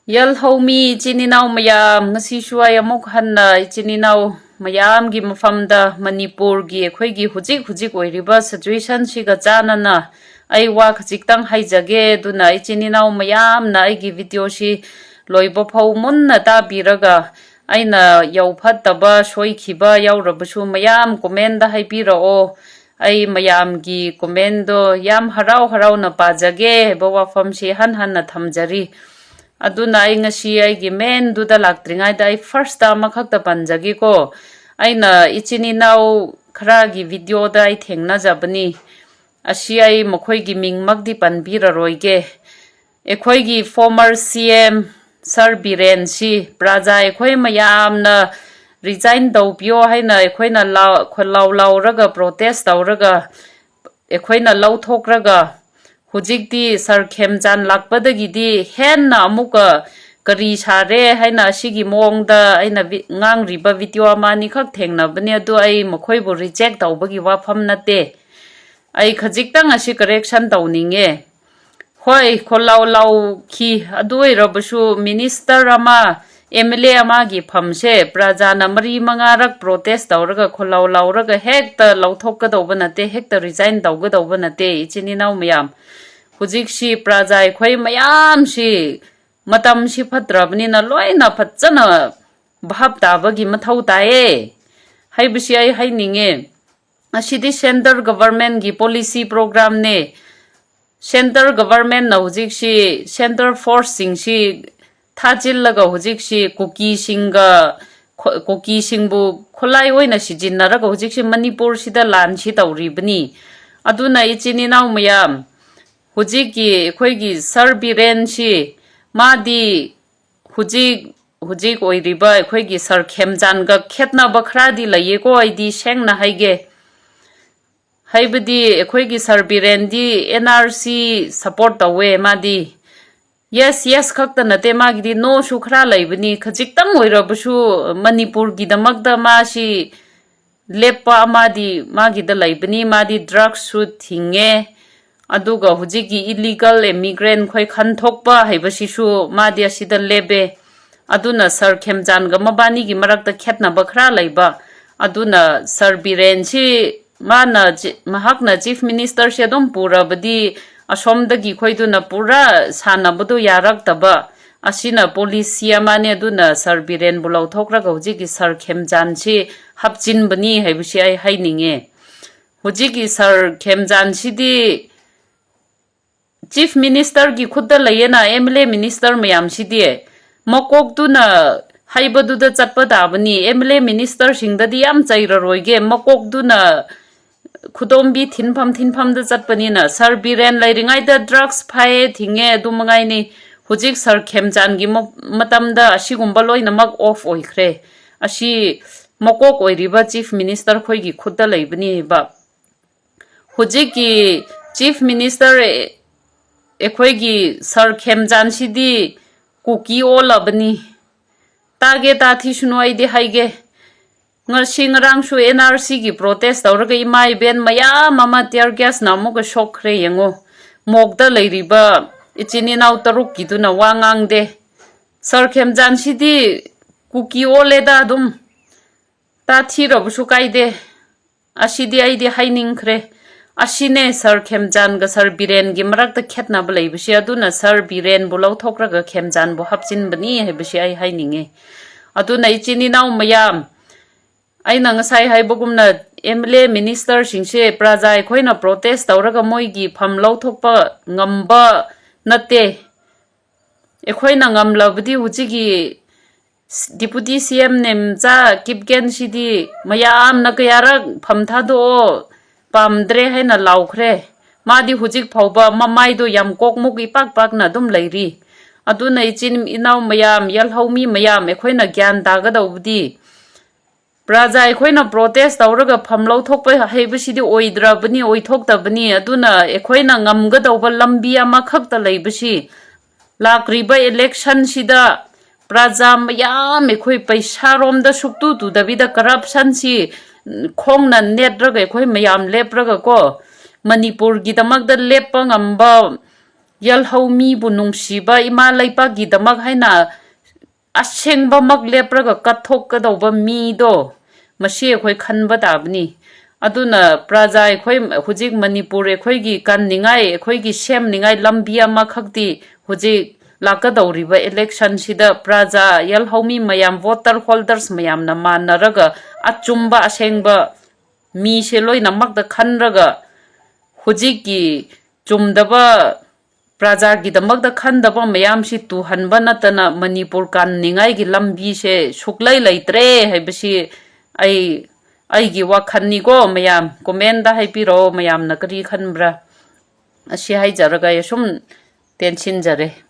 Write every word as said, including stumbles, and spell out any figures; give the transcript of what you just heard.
ꯌꯜꯍꯧꯃꯤ ꯏꯆꯤꯟ ꯏꯅꯥꯎ ꯃꯌꯥꯝ, ꯉꯁꯤꯁꯨ ꯑꯩ ꯑꯃꯨꯛ ꯍꯟꯅ ꯏꯆꯤꯟ ꯏꯅꯥꯎ ꯃꯌꯥꯝꯒꯤ ꯃꯐꯝꯗ ꯃꯅꯤꯄꯨꯔꯒꯤ ꯑꯩꯈꯣꯏꯒꯤ ꯍꯧꯖꯤꯛ ꯍꯧꯖꯤꯛ ꯑꯣꯏꯔꯤꯕ ꯁꯤꯆꯨꯋꯦꯁꯟꯁꯤꯒ ꯆꯥꯟꯅꯅ ꯑꯩ ꯋꯥ ꯈꯖꯤꯛꯇꯪ ꯍꯥꯏꯖꯒꯦ꯫ ꯑꯗꯨꯅ ꯏꯆꯤꯟ ꯏꯅꯥꯎ ꯃꯌꯥꯝꯅ ꯑꯩꯒꯤ ꯚꯤꯗꯤꯑꯣꯁꯤ ꯂꯣꯏꯕ ꯐꯥꯎ ꯃꯨꯟꯅ ꯇꯥꯕꯤꯔꯒ, ꯑꯩꯅ ꯌꯧ ꯐꯠꯇꯕ, ꯁꯣꯏꯈꯤꯕ ꯌꯥꯎꯔꯕꯁꯨ ꯃꯌꯥꯝ ꯀꯣꯃꯦꯟꯗ ꯍꯥꯏꯕꯤꯔꯛꯑꯣ꯫ ꯑꯩ ꯃꯌꯥꯝꯒꯤ ꯀꯣꯃꯦꯟꯗꯣ ꯌꯥꯝ ꯍꯔꯥꯎ ꯍꯔꯥꯎꯅ ꯄꯥꯖꯒꯦ ꯍꯥꯏꯕ ꯋꯥꯐꯝꯁꯤ ꯍꯟ ꯍꯟꯅ ꯊꯝꯖꯔꯤ꯫ ꯑꯗꯨꯅ ꯑꯩ ꯉꯁꯤ ꯑꯩꯒꯤ ꯃꯦꯟꯗꯨꯗ ꯂꯥꯛꯇ꯭ꯔꯤꯉꯩꯗ ꯑꯩ ꯐꯥꯔꯁꯇ ꯑꯃꯈꯛꯇ ꯄꯟꯖꯒꯦꯀꯣ꯫ ꯑꯩꯅ ꯏꯆꯤꯟ ꯏꯅꯥꯎ ꯈꯔꯒꯤ ꯚꯤꯗꯤꯑꯣꯗ ꯑꯩ ꯊꯦꯡꯅꯖꯕꯅꯤ꯫ ꯑꯁꯤ ꯑꯩ ꯃꯈꯣꯏꯒꯤ ꯃꯤꯡꯃꯛꯇꯤ ꯄꯟꯕꯤꯔꯔꯣꯏꯒꯦ꯫ ꯑꯩꯈꯣꯏꯒꯤ ꯐꯣꯔꯃꯔ ꯁꯤ ꯑꯦꯝ ꯁꯥꯔ ꯕꯤꯔꯦꯟꯁꯤ ꯄ꯭ꯔꯖꯥ ꯑꯩꯈꯣꯏ ꯃꯌꯥꯝꯅ ꯔꯤꯖꯥꯏꯟ ꯇꯧꯕꯤꯌꯣ ꯍꯥꯏꯅ ꯑꯩꯈꯣꯏꯅ ꯂꯥꯎ-, ꯈꯣꯜꯂꯥꯎ ꯂꯥꯎꯔꯒ, ꯄ꯭ꯔꯣꯇꯦꯁ ꯇꯧꯔꯒ, ꯑꯩꯈꯣꯏꯅ ꯂꯧꯊꯣꯛꯂꯒ, ꯍꯧꯖꯤꯛꯇꯤ ꯁꯥꯔ ꯈꯦꯝꯆꯥꯟ ꯂꯥꯛꯄꯗꯒꯤꯗꯤ ꯍꯦꯟꯅ ꯑꯃꯨꯛꯀ ꯀꯔꯤ ꯁꯥꯔꯦ ꯍꯥꯏꯅ ꯑꯁꯤꯒꯤ ꯃꯑꯣꯡꯗ ꯑꯩꯅ ꯚꯤ-, ꯉꯥꯡꯔꯤꯕ ꯚꯤꯗꯤꯑꯣ ꯑꯃ ꯑꯅꯤꯈꯛ ꯊꯦꯡꯅꯕꯅꯤ꯫ ꯑꯗꯨ ꯑꯩ ꯃꯈꯣꯏꯕꯨ ꯔꯤꯖꯦꯛ ꯇꯧꯕꯒꯤ ꯋꯥꯐꯝ ꯅꯠꯇꯦ꯫ ꯑꯩ ꯈꯖꯤꯛꯇꯪ ꯑꯁꯤ ꯀꯔꯦꯛꯁꯟ ꯇꯧꯅꯤꯡꯉꯦ꯫ ꯍꯣꯏ, ꯈꯣꯜꯂꯥꯎ ꯂꯥꯎꯈꯤ꯫ ꯑꯗꯨ ꯑꯣꯏꯔꯕꯁꯨ ꯃꯤꯅꯤꯁꯇꯔ ꯑꯃ, ꯑꯦꯝ ꯑꯦꯜ ꯑꯦ ꯑꯃꯒꯤ ꯐꯝꯁꯦ ꯄ꯭ꯔꯖꯥꯅ ꯃꯔꯤ ꯃꯉꯥꯔꯛ ꯄ꯭ꯔꯣꯇꯦꯁ ꯇꯧꯔꯒ, ꯈꯣꯜꯂꯥꯎ ꯂꯥꯎꯔꯒ ꯍꯦꯛꯇ ꯂꯧꯊꯣꯛꯀꯗꯧꯕ ꯅꯠꯇꯦ, ꯍꯦꯛꯇ ꯔꯤꯖꯥꯏꯟ ꯇꯧꯒꯗꯧꯕ ꯅꯠꯇꯦ, ꯏꯆꯤꯟ ꯏꯅꯥꯎ ꯃꯌꯥꯝ꯫ ꯍꯧꯖꯤꯛꯁꯤ ꯄ꯭ꯔꯖꯥ ꯑꯩꯈꯣꯏ ꯃꯌꯥꯝꯁꯤ ꯃꯇꯝꯁꯤ ꯐꯠꯇ꯭ꯔꯕꯅꯤꯅ ꯂꯣꯏꯅ ꯐꯖꯅ ꯚꯥꯞ ꯇꯥꯕꯒꯤ ꯃꯊꯧ ꯇꯥꯏꯌꯦ ꯍꯥꯏꯕꯁꯤ ꯑꯩ ꯍꯥꯏꯅꯤꯡꯉꯦ꯫ ꯑꯁꯤꯗꯤ ꯁꯦꯟꯇꯔ ꯒꯚꯔꯟꯃꯦꯟꯠꯀꯤ ꯄꯣꯂꯤꯁꯤ ꯄ꯭ꯔꯣꯒ꯭ꯔꯥꯝꯅꯦ꯫ ꯁꯦꯟꯇꯔ ꯒꯚꯔꯟꯃꯦꯟꯠꯅ ꯍꯧꯖꯤꯛꯁꯤ ꯁꯦꯟꯇꯔ ꯐꯣꯔꯁꯁꯤꯡꯁꯤ ꯊꯥꯖꯤꯜꯂꯒ ꯍꯧꯖꯤꯛꯁꯤ ꯀꯨꯀꯤꯁꯤꯡꯒ, ꯈꯣ-, ꯀꯨꯀꯤꯁꯤꯡꯕꯨ ꯈꯨꯠꯂꯥꯏ ꯑꯣꯏꯅ ꯁꯤꯖꯤꯟꯅꯔꯒ ꯍꯧꯖꯤꯛꯁꯤ ꯃꯅꯤꯄꯨꯔꯁꯤꯗ ꯂꯥꯟꯁꯤ ꯇꯧꯔꯤꯕꯅꯤ꯫ ꯑꯗꯨꯅ ꯏꯆꯤꯟ ꯏꯅꯥꯎ ꯃꯌꯥꯝ, ꯍꯧꯖꯤꯛꯀꯤ ꯑꯩꯈꯣꯏꯒꯤ ꯁꯥꯔ ꯕꯤꯔꯦꯟꯁꯤ, ꯃꯥꯗꯤ ꯍꯧꯖꯤꯛ, ꯍꯧꯖꯤꯛ ꯑꯣꯏꯔꯤꯕ ꯑꯩꯈꯣꯏꯒꯤ ꯁꯥꯔ ꯈꯦꯝꯆꯥꯟꯒ ꯈꯦꯠꯅꯕ ꯈꯔꯗꯤ ꯂꯩꯌꯦꯀꯣ, ꯑꯩꯗꯤ ꯁꯦꯡꯅ ꯍꯥꯏꯒꯦ꯫ ꯍꯥꯏꯕꯗꯤ ꯑꯩꯈꯣꯏꯒꯤ ꯁꯥꯔ ꯕꯤꯔꯦꯟꯗꯤ ꯑꯦꯟ ꯑꯥꯔ ꯁꯤ ꯁꯄꯣꯔꯠ ꯇꯧꯋꯦ ꯃꯥꯗꯤ꯫ ꯌꯦꯁ, ꯌꯦꯁ ꯈꯛꯇ ꯅꯠꯇꯦ, ꯃꯥꯒꯤꯗꯤ ꯅꯣꯁꯨ ꯈꯔ ꯂꯩꯕꯅꯤ꯫ ꯈꯖꯤꯛꯇꯪ ꯑꯣꯏꯔꯕꯁꯨ ꯃꯅꯤꯄꯨꯔꯒꯤꯗꯃꯛꯇ ꯃꯥꯁꯤ ꯂꯦꯞꯄ ꯑꯃꯗꯤ ꯃꯥꯒꯤꯗ ꯂꯩꯕꯅꯤ꯫ ꯃꯥꯗꯤ ꯗ꯭ꯔꯒꯁꯨ ꯊꯤꯡꯉꯦ, ꯑꯗꯨꯒ ꯍꯧꯖꯤꯛꯀꯤ ꯏꯂꯤꯒꯜ ꯏꯃꯤꯒ꯭ꯔꯦꯟ ꯈꯣꯏ ꯈꯟꯊꯣꯛꯄ ꯍꯥꯏꯕꯁꯤꯁꯨ ꯃꯥꯗꯤ ꯑꯁꯤꯗ ꯂꯦꯞꯄꯦ꯫ ꯑꯗꯨꯅ ꯁꯥꯔ ꯈꯦꯝꯆꯥꯟꯒ ꯃꯕꯥꯅꯤꯒꯤ ꯃꯔꯛꯇ ꯈꯦꯠꯅꯕ ꯈꯔ ꯂꯩꯕ꯫ ꯑꯗꯨꯅ ꯁꯥꯔ ꯕꯤꯔꯦꯟꯁꯤ ꯃꯥꯅ ꯆꯤ-, ꯃꯍꯥꯛꯅ ꯆꯤꯐ ꯃꯤꯅꯤꯁꯇꯔꯁꯦ ꯑꯗꯨꯝ ꯄꯨꯔꯕꯗꯤ ꯑꯁꯣꯝꯗꯒꯤ ꯈꯣꯏꯗꯨꯅ ꯄꯨꯔꯥ ꯁꯥꯟꯅꯕꯗꯨ ꯌꯥꯔꯛꯇꯕ꯫ ꯑꯁꯤꯅ ꯄꯣꯂꯤꯁꯤ ꯑꯃꯅꯤ꯫ ꯑꯗꯨꯅ ꯁꯥꯔ ꯕꯤꯔꯦꯟꯕꯨ ꯂꯧꯊꯣꯛꯈ꯭ꯔꯒ ꯍꯧꯖꯤꯛꯀꯤ ꯁꯥꯔ ꯈꯦꯝꯆꯥꯟꯁꯤ ꯍꯥꯞꯆꯤꯟꯕꯅꯤ ꯍꯥꯏꯕꯁꯤ ꯑꯩ ꯍꯥꯏꯅꯤꯡꯉꯦ꯫ ꯍꯧꯖꯤꯛꯀꯤ ꯁꯥꯔ ꯈꯦꯝꯆꯥꯟꯁꯤꯗꯤ ꯆꯤꯐ ꯃꯤꯅꯤꯁꯇꯔꯒꯤ ꯈꯨꯠꯇ ꯂꯩꯌꯦꯅ, ꯑꯦꯝ ꯑꯦꯜ ꯑꯦ ꯃꯤꯅꯤꯁꯇꯔ ꯃꯌꯥꯝꯁꯤꯗꯤ꯫ ꯃꯀꯣꯛꯇꯨꯅ ꯍꯩꯕꯗꯨꯗ ꯆꯠꯄ ꯇꯥꯕꯅꯤ꯫ ꯑꯦꯝ ꯑꯦꯜ ꯑꯦ ꯃꯤꯅꯤꯁꯇꯔꯁꯤꯡꯗꯗꯤ ꯌꯥꯝ ꯆꯩꯔꯔꯣꯏꯒꯦ, ꯃꯀꯣꯛꯇꯨꯅ ꯈꯨꯗꯣꯝꯕꯤ ꯊꯤꯟꯐꯝ ꯊꯤꯟꯐꯝꯗ ꯆꯠꯄꯅꯤꯅ꯫ ꯁꯥꯔ ꯕꯤꯔꯦꯟ ꯂꯩꯔꯤꯉꯩꯗ ꯗ꯭ꯔꯒꯁ ꯐꯥꯏꯌꯦ, ꯊꯤꯡꯉꯦ, ꯑꯗꯨ ꯃꯉꯥꯏꯅꯤ꯫ ꯍꯧꯖꯤꯛ ꯁꯥꯔ ꯈꯦꯝꯆꯥꯟꯒꯤ ꯃ-, ꯃꯇꯝꯗ ꯑꯁꯤꯒꯨꯝꯕ ꯂꯣꯏꯅꯃꯛ ꯑꯣꯐ ꯑꯣꯏꯈ꯭ꯔꯦ꯫ ꯑꯁꯤ ꯃꯀꯣꯛ ꯑꯣꯏꯔꯤꯕ ꯆꯤꯐ ꯃꯤꯅꯤꯁꯇꯔ ꯈꯣꯏꯒꯤ ꯈꯨꯠꯇ ꯂꯩꯕꯅꯤ ꯍꯥꯏꯕ꯫ ꯍꯧꯖꯤꯛꯀꯤ ꯆꯤꯐ ꯃꯤꯅꯤꯁꯇꯔ ꯑꯩꯈꯣꯏꯒꯤ ꯁꯥꯔ ꯈꯦꯝꯆꯥꯟꯁꯤꯗꯤ ꯀꯨꯀꯤ ꯑꯣꯜꯂꯕꯅꯤ꯫ ꯇꯥꯒꯦ ꯇꯥꯊꯤꯁꯅꯨ, ꯑꯩꯗꯤ ꯍꯥꯏꯒꯦ꯫ ꯉꯁꯤ ꯉꯔꯥꯡꯁꯨ ꯑꯦꯟ ꯑꯥꯔ ꯁꯤꯒꯤ ꯄ꯭ꯔꯣꯇꯦꯁ ꯇꯧꯔꯒ ꯏꯃꯥ ꯏꯕꯦꯟ ꯃꯌꯥꯝ ꯑꯃ ꯇꯤꯌꯔ ꯒ꯭ꯌꯥꯁꯅ ꯑꯃꯨꯛꯀ ꯁꯣꯛꯈ꯭ꯔꯦ ꯌꯦꯡꯉꯣ꯫ ꯃꯣꯛꯇ ꯂꯩꯔꯤꯕ ꯏꯆꯤꯟ ꯏꯅꯥꯎ ꯇꯔꯨꯛꯀꯤꯗꯨꯅ ꯋꯥ ꯉꯥꯡꯗꯦ꯫ ꯁꯥꯔ ꯈꯦꯝꯆꯥꯟꯁꯤꯗꯤ ꯀꯨꯀꯤ ꯑꯣꯜꯂꯦꯗ ꯑꯗꯨꯝ꯫ ꯇꯥꯊꯤꯔꯕꯁꯨ ꯀꯥꯏꯗꯦ꯫ ꯑꯁꯤꯗꯤ ꯑꯩꯗꯤ ꯍꯥꯏꯅꯤꯡꯈ꯭ꯔꯦ꯫ ꯑꯁꯤꯅꯦ ꯁꯥꯔ ꯈꯦꯝꯆꯥꯟꯒ ꯁꯥꯔ ꯕꯤꯔꯦꯟꯒꯤ ꯃꯔꯛꯇ ꯈꯦꯠꯅꯕ ꯂꯩꯕꯁꯤ꯫ ꯑꯗꯨꯅ ꯁꯥꯔ ꯕꯤꯔꯦꯟꯕꯨ ꯂꯧꯊꯣꯛꯈ꯭ꯔꯒ ꯈꯦꯝꯆꯥꯟꯕꯨ ꯍꯥꯞꯆꯤꯟꯕꯅꯤ ꯍꯥꯏꯕꯁꯤ ꯑꯩ ꯍꯥꯏꯅꯤꯡꯉꯦ꯫ ꯑꯗꯨꯅ ꯏꯆꯤꯟ ꯏꯅꯥꯎ ꯃꯌꯥꯝ, ꯑꯩꯅ ꯉꯁꯥꯏ ꯍꯥꯏꯕꯒꯨꯝꯅ ꯑꯦꯝ ꯑꯦꯜ ꯑꯦ ꯃꯤꯅꯤꯁꯇꯔꯁꯤꯡꯁꯦ ꯄ꯭ꯔꯖꯥ ꯑꯩꯈꯣꯏꯅ ꯄ꯭ꯔꯣꯇꯦꯁ ꯇꯧꯔꯒ ꯃꯣꯏꯒꯤ ꯐꯝ ꯂꯧꯊꯣꯛꯄ ꯉꯝꯕ ꯅꯠꯇꯦ꯫ ꯑꯩꯈꯣꯏꯅ ꯉꯝꯂꯕꯗꯤ ꯍꯧꯖꯤꯛꯀꯤ ꯗꯤꯄꯨꯇꯤ ꯁꯤ ꯑꯦꯝ ꯅꯦꯝꯆꯥ ꯀꯤꯞꯒꯦꯟꯁꯤꯗꯤ ꯃꯌꯥꯝꯅ ꯀꯌꯥꯔꯛ ꯐꯝ ꯊꯥꯗꯣꯛꯑꯣ ꯄꯥꯝꯗ꯭ꯔꯦ ꯍꯥꯏꯅ ꯂꯥꯎꯈ꯭ꯔꯦ꯫ ꯃꯥꯗꯤ ꯍꯧꯖꯤꯛ ꯐꯥꯎꯕ ꯃꯃꯥꯏꯗꯣ ꯌꯥꯝ ꯀꯣꯛꯃꯨꯛ ꯏꯄꯥꯛ ꯄꯥꯛꯅ ꯑꯗꯨꯝ ꯂꯩꯔꯤ꯫ ꯑꯗꯨꯅ ꯏꯆꯤꯟ ꯏꯅꯥꯎ ꯃꯌꯥꯝ, ꯌꯥꯜꯍꯧꯃꯤ ꯃꯌꯥꯝ, ꯑꯩꯈꯣꯏꯅ ꯒ꯭ꯌꯥꯟ ꯇꯥꯒꯗꯧꯕꯗꯤ ꯄ꯭ꯔꯖꯥ ꯑꯩꯈꯣꯏꯅ ꯄ꯭ꯔꯣꯇꯦꯁ ꯇꯧꯔꯒ ꯐꯝ ꯂꯧꯊꯣꯛꯄ ꯍꯩꯕꯁꯤꯗꯤ ꯑꯣꯏꯗ꯭ꯔꯕꯅꯤ, ꯑꯣꯏꯊꯣꯛꯇꯕꯅꯤ꯫ ꯑꯗꯨꯅ ꯑꯩꯈꯣꯏꯅ ꯉꯝꯒꯗꯧꯕ ꯂꯝꯕꯤ ꯑꯃꯈꯛꯇ ꯂꯩꯕꯁꯤ, ꯂꯥꯛꯂꯤꯕ ꯏꯂꯦꯛꯁꯟꯁꯤꯗ ꯄ꯭ꯔꯖꯥ ꯃꯌꯥꯝ ꯑꯩꯈꯣꯏ ꯄꯩꯁꯥꯔꯣꯝꯗ ꯁꯨꯛꯇꯨ ꯇꯨꯗꯕꯤꯗ ꯀꯔꯞꯁꯟꯁꯤ ꯈꯣꯡꯅ ꯅꯦꯠꯔꯒ ꯑꯩꯈꯣꯏ ꯃꯌꯥꯝ ꯂꯦꯞꯔꯒ ꯀꯣ, ꯃꯅꯤꯄꯨꯔꯒꯤꯗꯃꯛꯇ ꯂꯦꯞꯄ ꯉꯝꯕ, ꯌꯦꯜꯍꯧꯃꯤꯕꯨ ꯅꯨꯡꯁꯤꯕ, ꯏꯃꯥ ꯂꯩꯕꯥꯛꯀꯤꯗꯃꯛ ꯍꯥꯏꯅ ꯑꯁꯦꯡꯕꯃꯛ ꯂꯦꯞꯄ꯭ꯔꯒ ꯀꯠꯊꯣꯛꯀꯗꯧꯕ ꯃꯤꯗꯣ, ꯃꯁꯤ ꯑꯩꯈꯣꯏ ꯈꯟꯕ ꯇꯥꯕꯅꯤ꯫ ꯑꯗꯨꯅ ꯄ꯭ꯔꯖꯥ ꯑꯩꯈꯣꯏ ꯍꯧꯖꯤꯛ ꯃꯅꯤꯄꯨꯔ ꯑꯩꯈꯣꯏꯒꯤ ꯀꯟꯅꯤꯡꯉꯥꯏ, ꯑꯩꯈꯣꯏꯒꯤ ꯁꯦꯝꯅꯤꯡꯉꯥꯏ ꯂꯝꯕꯤ ꯑꯃꯈꯛꯇꯤ ꯍꯧꯖꯤꯛ ꯂꯥꯛꯀꯗꯧꯔꯤꯕ ꯏꯂꯦꯛꯁꯟꯁꯤꯗ ꯄ꯭ꯔꯖꯥ, ꯌꯦꯜꯍꯧꯃꯤ ꯃꯌꯥꯝ, ꯚꯣꯇꯔ ꯍꯣꯜꯗꯔꯁ ꯃꯌꯥꯝꯅ ꯃꯥꯟꯅꯔꯒ ꯑꯆꯨꯝꯕ ꯑꯁꯦꯡꯕ ꯃꯤꯁꯦ ꯂꯣꯏꯅꯃꯛꯇ ꯈꯟꯔꯒ ꯍꯧꯖꯤꯛꯀꯤ ꯆꯨꯝꯗꯕ, ꯄ꯭ꯔꯖꯥꯒꯤꯗꯃꯛꯇ ꯈꯟꯗꯕ ꯃꯌꯥꯝꯁꯤ ꯇꯨꯍꯟꯕ ꯅꯠꯇꯅ ꯃꯅꯤꯄꯨꯔ ꯀꯟꯅꯤꯡꯉꯥꯏꯒꯤ ꯂꯝꯕꯤꯁꯦ ꯁꯨꯛꯂꯩ ꯂꯩꯇ꯭ꯔꯦ ꯍꯥꯏꯕꯁꯤ ꯑꯩ, ꯑꯩꯒꯤ ꯋꯥꯈꯜꯅꯤꯀꯣ꯫ ꯃꯌꯥꯝ ꯀꯣꯃꯦꯟꯗ ꯍꯥꯏꯕꯤꯔꯛꯑꯣ, ꯃꯌꯥꯝꯅ ꯀꯔꯤ ꯈꯟꯕ꯭ꯔꯥ? ꯑꯁꯤ ꯍꯥꯏꯖꯔꯒ ꯑꯩ ꯑꯁꯨꯝ ꯇꯦꯟꯁꯤꯟꯖꯔꯦ꯫